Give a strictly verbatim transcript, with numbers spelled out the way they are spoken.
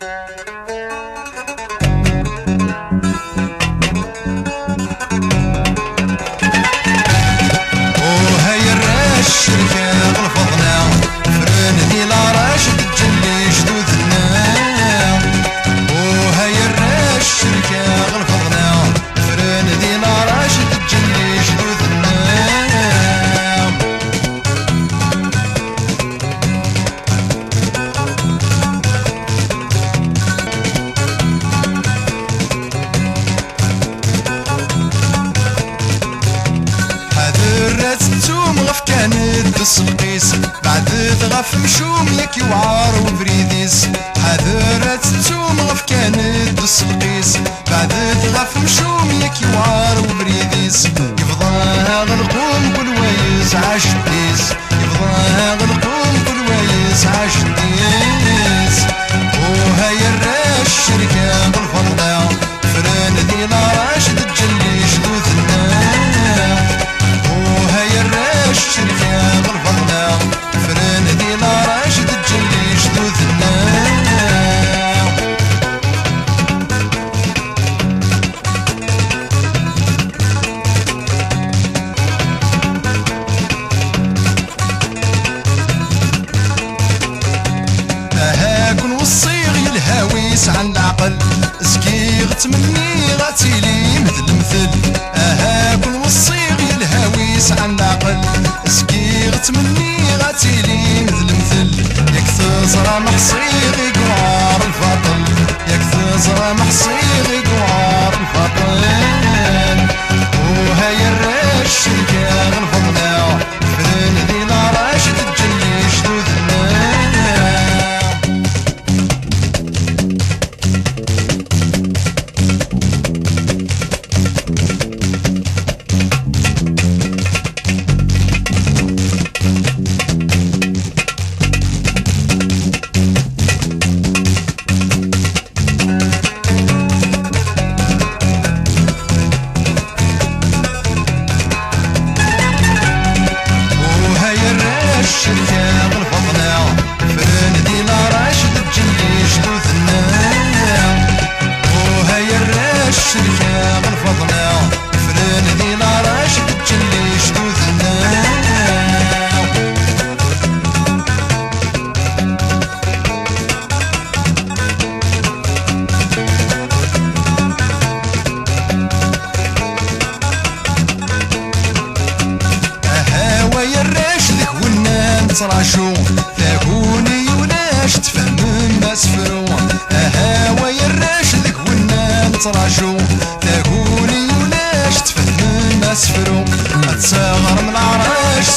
Oh ay arrac, cerkeɣ lfaḍna, fren di larac, teǧǧel lejdud-nneɣ. Oh ay arrac, cerkeɣ lfaḍna, fren di larac, teǧǧel lejdud-nneɣ. Ḥader ad tettum ɣef kan d-sselqis, beɛdet ɣef mcum yak yewɛer ubrid-is. Ḥader ad tettum ɣef kan d-sselqis, beɛdet ɣef mcum yak yewɛer ubrid-is. Yebḍa aɣelqum kul wa yesɛa jeddi-s. Yebḍa aɣelqum kul wa yesɛa jeddi-s. Oh ay arrac, cerkeɣ lfaḍna, fren di larac, teǧǧel lejdud-nneɣ. Oh ay arrac, cerkeɣ lfaḍna, fren di larac, teǧǧel lejdud-nneɣ. Aha kun weṣṣiɣ yelha wi sɛan leɛqel, zgiɣ ttmenniɣ ad tilim d lemtel. Aha kun weṣṣiɣ yelha wi sɛan leɛqel, zgiɣ ttmenniɣ ad tilim d lemtel. Yak teẓram ḥṣiɣ i yuɛer lbaṭel, yak teẓram ḥṣiɣ i yuɛer lbaṭel. Oh ay arrac, cerkeɣ lfaḍna, fren di larac, teǧǧel lejdud-nneɣ. Oh ay arrac, cerkeɣ lfaḍna, fren di larac, teǧǧel lejdud-nneɣ. Oh ay arrac, cerkeɣ lfaḍna, fren di larac, teǧǧel lejdud-nneɣ. Aha wa arrac, deg-wen nettraǧu, taguni ulac, tfehmem asefru. Aha wa arrac, deg-wen nettraǧu, taguni ulac, tfehmem asefru. Ad teɣrem leɛrac,